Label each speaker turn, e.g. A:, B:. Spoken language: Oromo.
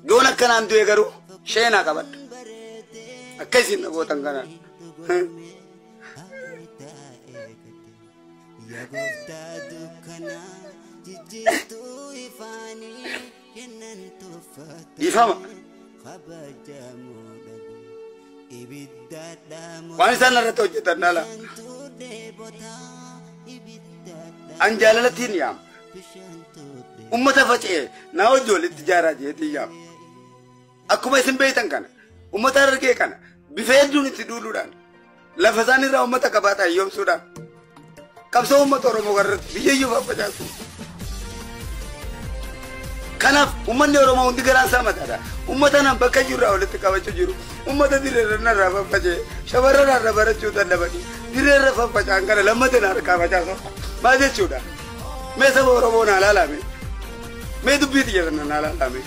A: Yoon akkanaan du'e garuu sheenaa qabadha. Akka isin na gootan kanaan.
B: Yaa gooftaa dukkanaa jijjiirtuu ifaanii kennan tuffata
A: Dhiifama.
B: kabajamuu dhabe ibidda dhaamu
A: Waan isaan irratti hojjetan dhala.
B: dheebotaa ibidda
A: An jaalalattiin yaama.
B: bishaantu
A: Ummata faca'ee naa hojii walitti ijaaraa jeetiin yaama. Akkuma isin beektan kana ummata Harargee kana bifa hedduun itti duuluudhaan lafa isaan irraa ummata qabaataa hiyyoomsuudhaan qabsoo ummata Oromoo irratti biyya iyyuu faffacaasu. Kanaaf uummanni Oromoo hundi garaan isaa mataadha. Uummata nan bakka jirraa walitti qabachuu jiru. Uummata dirreerra narraa faffaca'e, shamarran irraa barachuu dadhabanii dirreerra faffaca'an kana lammata na harkaa facaasu. Maal jechuudha? Mee saba Oromoo naa laalame. Mee dubbii xiyya sana naa laalame.